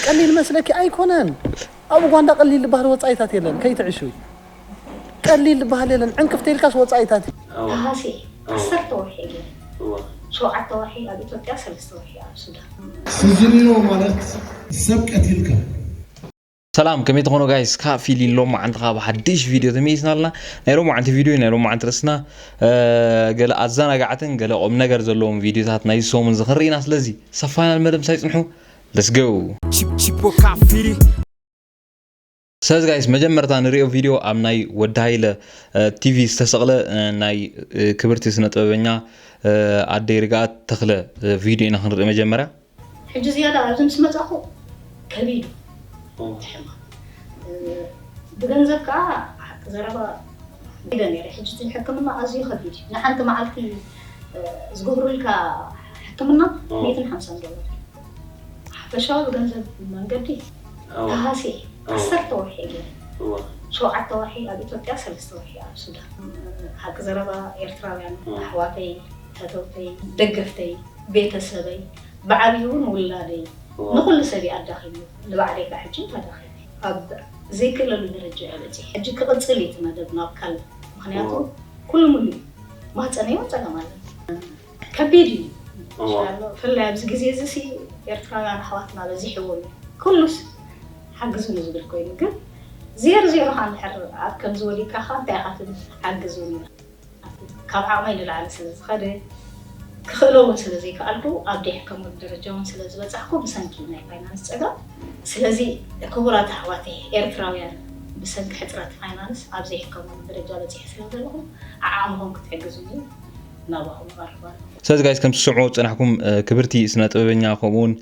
ቀሊል መስለኪ ኣይኮነን። ኣብ ኡጋንዳ ቀሊል ዝበሃል ወፃኢታት የለን፣ ከይትዕሽዊ። ቀሊል ዝበሃል የለን። ዕንክፍተ ኢልካስ ወፃኢታት እዩ። ተሃስየ ዓሰርተ ወርሒ ገይረ። ሸውዓተ ወርሒ ኣብ ኢትዮጵያ፣ ሰለስተ ወርሒ ኣብ ሱዳን። ስዚኒኖ ማለት ሰብ ቀቲልካ። ሰላም፣ ከመይ ትኾኑ ጋይስ? ካብ ፊሊን ሎማዓንቲ ካብ ሓድሽ ቪድዮ ተመይስና ኣለና። ናይ ሎማዓንቲ ቪድዮ፣ ናይ ሎማዓንቲ ርእስና ገለ ኣዘናጋዕትን ገለ ቁም ነገር ዘለዎም ቪድዮታት ናይ ሰሙን ዝኽርኢና። ስለዚ ሰፋይናል መደብ ምሳይ ጽንሑ። Let's go። ስለዚ ጋይስ፣ መጀመርታ ንሪኦ ቪድዮ ኣብ ናይ ወዲ ሃይለ ቲቪ ዝተሰቕለ ናይ ክብርቲ ስነ ጥበበኛ ኣደይ ርግኣት ተኽለ ቪድዮ ኢና ክንርኢ መጀመርያ። ሕጂ ዝያዳ ኣብዚ ምስ መጻኹ ከቢድ እዩ እቲ ሕማም። ብገንዘብ ከዓ ሓቂ ዘረባ ኢለ ነይረ። ሕጂ እቲ ሕክምና ኣዝዩ ከቢድ እዩ። ንሓንቲ መዓልቲ ዝገብሩልካ ሕክምና ሚእትን ሓምሳን ዶላር እዩ። ሓፈሻዊ ብገንዘብ መንገዲ ተሃስየ ዓሰርተ ወርሒ እየ ገይረ። ሸውዓተ ወርሒ ኣብ ኢትዮጵያ፣ ሰለስተ ወርሒ ኣብ ሱዳን። ሓቂ ዘረባ ኤርትራውያን ኣሕዋተይ፣ ፈተውተይ፣ ደገፍተይ፣ ቤተሰበይ፣ ብዓብዩ እውን ውላደይ ንኩሉ ሰብ እዩ ኣዳኺሙ። ንባዕለይ ከዓ ሕጂ ተዳኺመ። ኣብ ዘይክእለሉ ደረጃ እየ በፂሐ። ሕጂ ክቕፅል እዩ እቲ መደብ ናብ ካልእ። ምክንያቱ ኩሉ ሙሉ እዩ። ማህፀነይ እውን ፀገም ኣለኒ። ከቢድ እዩ። ብፍላይ ኣብዚ ግዜ እዚ ሲ ኤርትራውያን ኣሕዋትና በዚሕዎም እዩ። ኩሉስ ሓግዙኒ ዝብል ኮይኑ ግን ዜር ዜሮ ከዓ እንድሕር ኣብ ከምዚ ወዲቅካ ከዓ እንታይ ኢኻ ትብል ሓግዙኒ። ካብ ዓቕመይ ንላዕሊ ስለ ዝኸደ ክኽእሎ እውን ስለ ዘይከኣልኩ ኣብ ደይሕከመሉ ደረጃ እውን ስለ ዝበፃሕኩ ብሰንኪ ናይ ፋይናንስ ፀገም። ስለዚ ክቡራት ኣሕዋተይ ኤርትራውያን ብሰንኪ ሕፅረት ፋይናንስ ኣብ ዘይሕከመሉ ደረጃ በፂሐ ስለ ዘለኹ ዓዓምኹም ክትሕግዙኒ ናባኹም እቐርብ ኣለኹ። ስለዚ ጋይስ ከም ትሰምዑ ዝፀናሕኩም ክብርቲ ስነ ጥበበኛ ከምኡ እውን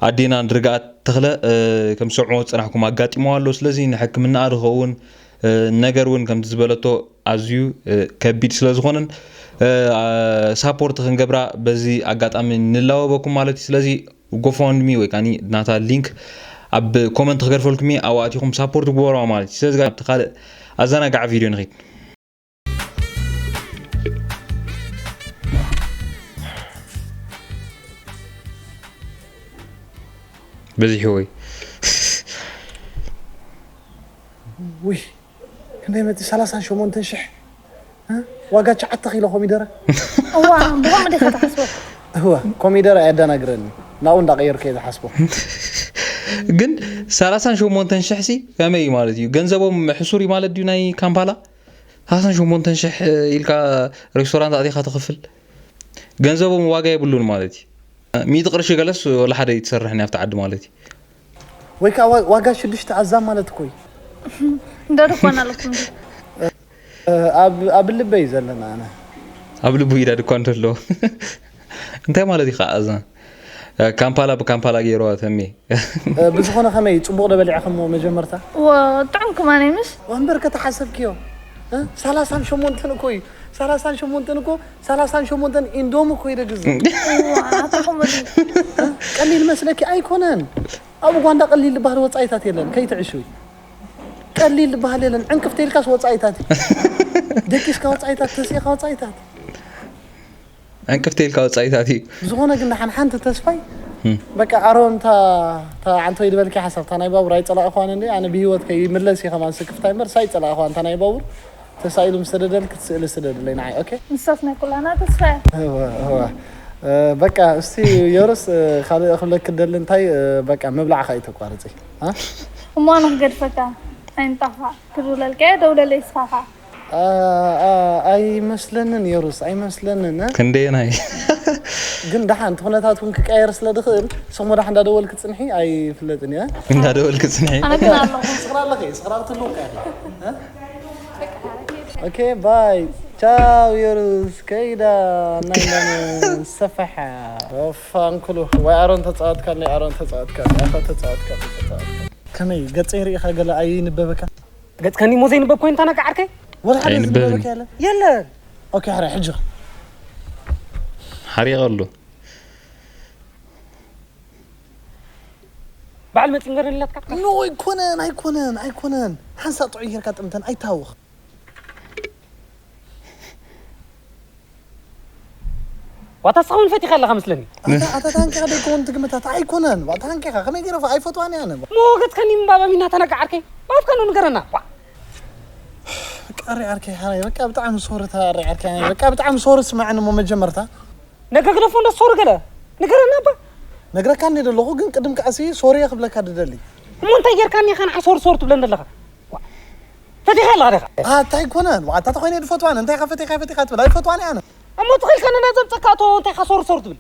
ኣዴና ንርግኣት ተኽለ ከም ትሰምዑ ዝፀናሕኩም ኣጋጢምዋ ኣሎ። ስለዚ ንሕክምናኣ ዝኸውን ነገር እውን ከምቲ ዝበለቶ ኣዝዩ ከቢድ ስለዝኾነን ሳፖርት ክንገብራ በዚ ኣጋጣሚ ንላበበኩም ማለት እዩ። ስለዚ ጎፋውንድሚ ወይ ከዓ ናታ ሊንክ ኣብ ኮመንት ክገድፈልኩም እየ። ኣብኡ ኣቲኹም ሳፖርት ግበሩዋ ማለት እዩ። ስለዚ ጋር ኣብቲ ካልእ ኣዘናጋዒ ቪድዮ ንኺድ። በዚሑ ወይ ውይ ክንደይ መፂ ሰላሳን ሸሞንተን ሽሕ ዋጋ ሸዓተ ኪሎ ኮሚደረ እዋ ብኸምኡ ዲኻ ትሓስቦ እዋ ኮሚደረ ኣየደናግረኒ ናብኡ እንዳቀየርኩ እየ ዝሓስቦ ግን ሰላሳን ሸሞንተን ሽሕ ሲ ከመይ ማለት እዩ ገንዘቦም ሕሱር እዩ ማለት ድዩ ናይ ካምፓላ ሰላሳን ሸሞንተን ሽሕ ኢልካ ሬስቶራንት ኣቲኻ ትኽፍል ገንዘቦም ዋጋ የብሉን ማለት እዩ ሚእቲ ቅርሺ ገለስ ወላ ሓደ ይትሰርሕን ኣብቲ ዓዲ ማለት እዩ ወይ ከዓ ዋጋ ሽዱሽተ ኣዛም ማለት እኮ እዩ እንደ ድኳን ኣለኩም ኣብ ልበይ እዩ ዘለና ኣነ ኣብ ልቡ ኢዳ ድኳን እንተሎ እንታይ ማለት እዩ ከዓ ኣዛም ካምፓላ ብካምፓላ ገይርዋ ተሜ ብዝኾነ ከመይ ፅቡቕ ዶ በሊዕኽሞ መጀመርታ ጥዑም ክማነይ ምስ እምበር ከተሓሰብክዮ ሰላሳን ሸሞንተን እኮ እዩ ሰላሳን ሸሞንተን እኮ ሰላሳን ሸሞንተን ኢንዶም እኮ ይደግዝ ቀሊል መስለኪ ኣይኮነን ኣብ ኡጋንዳ ቀሊል ዝበሃል ወፃኢታት የለን ከይትዕሽዊ ቀሊል ዝበሃል የለን ዕንክፍተ ኢልካስ ወፃኢታት እዩ ደቂስካ ወፃኢታት ተሲእካ ወፃኢታት ዕንቅፍቲ ኢልካ ወፃኢታት እዩ ብዝኾነ ግን ደሓን ሓንቲ ተስፋይ በቃ ኣሮን እታ ዓንቶይ ዝበልኪ ሓሳብ እታ ናይ ባቡር ኣይፀላእኳን እንዲ ኣነ ብሂወት ከይምለስ እዩ ከማን ስክፍታይ እምበር ሳይ ፀላእኳን እታ ናይ ባቡር ተሳኢሉ ምስ ሰደደልክ እቲ ስእሊ ስደድለይ ንዓይ ኦኬ ንሳስ ናይ ኩላና ተስፋ እያ እዋ እዋ በቃ እስቲ የሩስ ካልእ ክብለክ ክደሊ እንታይ በቃ ምብላዕካ እዩ ተቋርፂ እሞ ኣነ ክገድፈካ ኣይንጣፋ ክብለልካ እየ ደውለለይ ስኻኻ ኣይመስለንን የሩስ ኣይመስለንን ክንደየናይ ግን ደሓን እቲ ኩነታት እውን ክቀየር ስለ ድኽእል ስሙ ደሓ እንዳደወልክ ፅንሒ ኣይፍለጥን እየ እንዳደወልክ ፅንሒ ኣነ ግን ኣለኹ ስኽራ ኣለኸ ስኽራ ክትህልወካ እያ ኦኬ ባይ ቻው የሩስ ከይዳ ናይ ሰፈሓ ፋንክሉ ወይ ኣሮን ተፃወትካለይ ኣሮን ተፃወትካለይ ኣታ ተፃወትካለይ ተፃወትካ ከመይ ገፀይ ርኢኻ ገለ ኣይንበበካ ገጽ ከኒ ሞዘይ ንበብ ኮይን ታና ከዓርከይ ወላ ሓደ ኣይንበብን። ዝንበበካ የለ የለ ኦኬ ሕራይ ሕጂ ሓሪቐ ኣሎ በዓል መፂን ገረላትካ ኖ ኣይኮነን ኣይኮነን ኣይኮነን ሓንሳእ ጥዑይ ጌርካ ጥምተን ኣይታወኽ ዋታ ስኻ እውን ፈቲኻ ኣለኻ መስለኒ። ኣታ ኣታ ታንኪኻ ደይኮን ትግምታት ኣይኮነን። ዋታ ታንኪኻ ከመይ ገይረ ኣይፈትዋን እያ ኣነ። ሞገት ከኒ ምባባ ሚና ተነጋ ዓርከይ። ባፍካ ነው ንገረና። ዋ። በቃ ኣሪ ዓርከይ ሓራይ በቃ ብጣዕሚ ሶሪ ታሪ ዓርከይ ሓራይ በቃ ብጣዕሚ ሶሪ ስማዕኒ እሞ መጀመርታ ነገ ግደፎ እንደ ሶሪ ገለ ንገረና እባ። ነግረካ እንደ ዘለኹ ግን ቅድም ከዓሲ ሶሪ ክብለካ ድደሊ። እሞ እንታይ ጌርካኒ ኢኻ ንዓ ሶሪ ሶሪ ትብለኒ ዘለኻ? ዋ። ፈቲኻ ኣለኻ ዲኻ? ኣታ ኣይኮነን። ዋታ ተኾይነ ድፈትዋን እንታይ ኢኻ ፈቲኻ ፈቲኻ ትብል ኣይፈትዋን እያ ኣነ። እሞ ትኽእል ከነና ዘምፀካ እቶ እንታይ ኢኻ ሶሪ ሶሪ ትብል?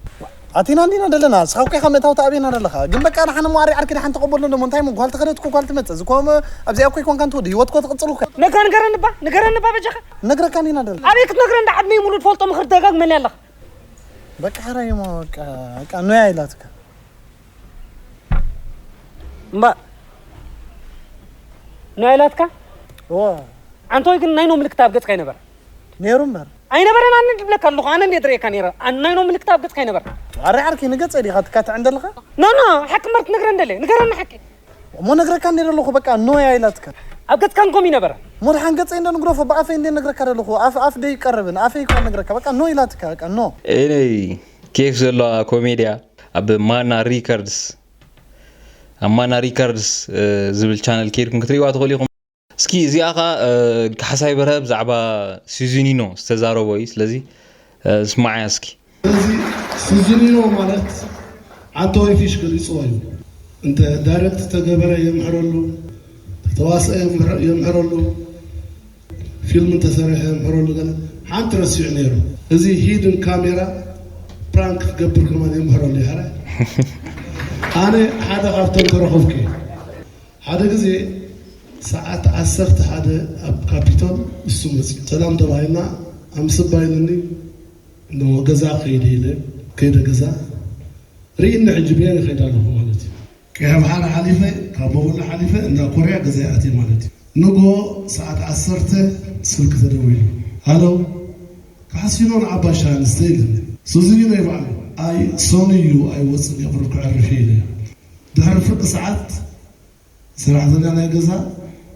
ኣቲና እንዲና ደለና እስኻ እኮ ኢኻ መታወቲ ኣብና ደለኻ ግን በቃ ንሓነ ሞ ኣሪ ዓርኪ ድሓን ተቐበሎ ደሞ እንታይ ሞ ጓል ተኸደትኩ ጓል ትመጽእ ዝኮመ ኣብዚኣ እኮ ይኮንካ እንትወዲ ህይወት እኮ ትቕጽሉ እኮ። ነጋ ንገረኒ እባ ንገረኒ እባ በጃኻ። ነግረካ እንዲና ደለና። ኣበይ ክትነግረን ዳ ዓድመይ ሙሉ ትፈልጦ ምኽሪ ደጋግመልያ ኣለኻ። በቃ ሓራይ ሞ በቃ በቃ ኖያ ኢላትካ። እምባ ኖያ ኢላትካ። ዋ። ኣንቶይ ግን ናይ ኖ ምልክት ኣብ ገጽካ ኣይነበረ። ነይሩ እምበር። ኣይነበረን ኣነ ድብለካ ኣለኹ ኣነ እንዴት ርእየካ ነይረ ኣነ ናይ ኖ ምልክት ኣብ ገጽካ ኣይነበረ። ኣረ ዓርኪ ንገጸ ዲኻ ትካትዕ እንደለኻ? ኖ ኖ ሓቂ መርት ንግረ እንደለ ንገረኒ ሓቂ። እሞ ነግረካ እንደ ዘለኹ በቃ ኖያ ኢላትካ። ኣብ ገጽካ እንኮም ይነበረ። እሞ ድሓን ገጸ እንደ ንግረፎ ብኣፈይ እንደ ነግረካ ዘለኹ ኣፍ ኣፍ ደይ ቀርብን ኣፈይ እኳ ነግረካ በቃ ኖ ኢላትካ በቃ ኖ። እኔ ኬፍ ዘለዋ ኮሜድያ ኣብ ማና ሪከርድስ ኣብ ማና ሪከርድስ ዝብል ቻነል ከይድኩም ክትሪእዋ ትኽእሉ ኢኹም። እስኪ እዚኣ ኸ ካሕሳይ በርሀ ብዛዕባ ሲዚኒኖ ዝተዛረቦ እዩ። ስለዚ ስማዓያ እስኪ። እዚ ሲዚኒኖ ማለት ኣንቶኒ ፊሽ ገሊፅዎ እዩ። እንተ ዳይረክት ተገበረ የምሕረሉ፣ ተተዋስአ የምሕረሉ፣ ፊልም እንተሰርሐ የምሕረሉ ገለ ሓንቲ ረሲዑ ነይሩ። እዚ ሂድን ካሜራ ፕራንክ ክገብር ከማን የምሕረሉ ይሓራ። ኣነ ሓደ ካብቶም ተረኸብኩ እየ። ሓደ ግዜ ሰዓት ዓሰርተ ሓደ ኣብ ካፒቶል እሱ መፅኡ ሰላም ተባሂልና ኣምስባ ኢሉኒ እሞ ገዛ ከይደ ኢለ ከይደ ገዛ ርኢኒ ሕጂ ብየን ይኸይድ ኣለኹ ማለት እዩ ቀይሕ ባሕሪ ሓሊፈ ካብ መበሎ ሓሊፈ እንዳ ኮርያ ገዛ ይኣትየ ማለት እዩ ንጎ ሰዓት ዓሰርተ ስልኪ ተደዊሉ ሃሎ ካሕሲኖ ንዓባሻ ኣንስተ ኢለኒ ሱዙዩ ናይ ባዕሉ ኣይ ሶኒ እዩ ኣይወፅን የቕርብ ክዕርፍ ኢለ ድሕሪ ፍርቂ ሰዓት ሰራሕተኛ ናይ ገዛ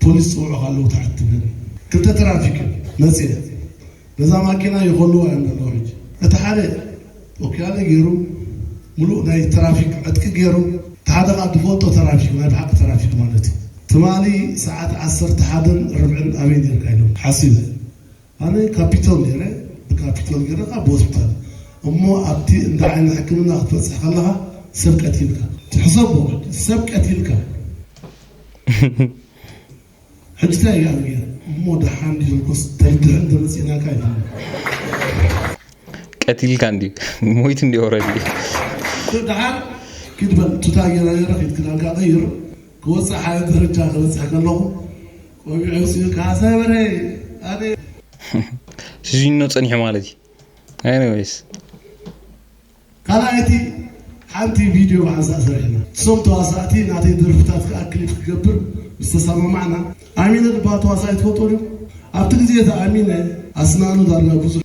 ፖሊስ ፅውዑ ካለው ታሕቲ ትብል ክልተ ትራፊክ መፅየ ነዛ ማኪና ይኸልዋ እዮም ዘለዉ ሕጂ እቲ ሓደ ኦክያለ ገይሩ ሙሉእ ናይ ትራፊክ ዕጥቂ ገይሩ እቲ ሓደ ከዓ ዝፈልጦ ተራፊክ ናይ ብሓቂ ተራፊክ ማለት እዩ ትማሊ ሰዓት ዓሰርተ ሓደን ርብዕን ኣበይ ነርካ ኢሎም ሓሲበ ኣነ ካፒቶል ነይረ ብካፒቶል ገይረ ካብ ብሆስፒታል እሞ ኣብቲ እንዳ ዓይኒ ሕክምና ክትበፅሕ ከለኻ ሰብ ቀቲልካ ትሕሰቦ ሰብ ቀቲልካ ሕጂ እንታይ እያ ገይረ እሞ ደሓን ድልኮስ ተርድሕ እንተመፅእናካ ይትም ቀቲልካ እንዲ ሞይት እንዲ ኦረዲ ደሓን ኪድ በል ቱታ ገይረ ገይረ ኪድ ክዳንካ ቀይር ክወፅእ ሓደ ደረጃ ክበፅሕ ከለኹ ቆቢዕ ውፅኡ ካሳይ በረ ኣነ ሲዚኖ ፀኒሑ ማለት እዩ። Anyways ካልኣይቲ ሓንቲ ቪድዮ ብሓንሳእ ሰሪሕና እሶም ተዋሳእቲ ናተይ ደርፍታት ከዓ ክሊፕ ክገብር ምስ ተሰማማዕና ኣሚነ ዝበሃል ተዋሳኢ ትፈልጦ ድዩ ኣብቲ ግዜ እቲ ኣሚነ ኣስናኑ ዳርጋ ብዙሕ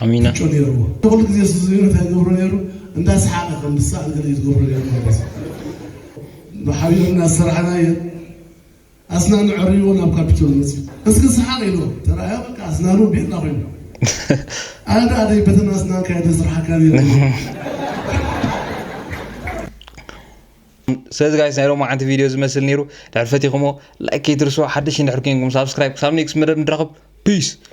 ኣሚና ጮ ነይርዎ ኩሉ ግዜ ስዙ እንታይ ገብሮ ነይሩ እንዳሰሓቀ ከም ዝሰኣል ገለ እዩ ዝገብሮ ነይሩ ማለት እዩ ሓቢርና ዝሰራሕናዮ ኣስናኑ ዕርይዎ ናብ ካፒቶል መፅዩ እስኪ ሰሓቕ ኢልዎ ተረኣዮ በቃ ኣስናኑ ቤላ ኮይኑ ኣነ ደኣ ደይበተን ኣስናንካ እየ ዘስርሓካ ነይሩ ስለዚ ጋይስ ናይ ሎማዓንቲ ቪድዮ ዝመስል ነይሩ ድሕር ፈቲኹሞ ላይክ ከይትርስዎ ሓድሽ እንድሕር ኮንኩም ሳብስክራይብ ክሳብ ኔክስት መደብ ንራኸብ ፒስ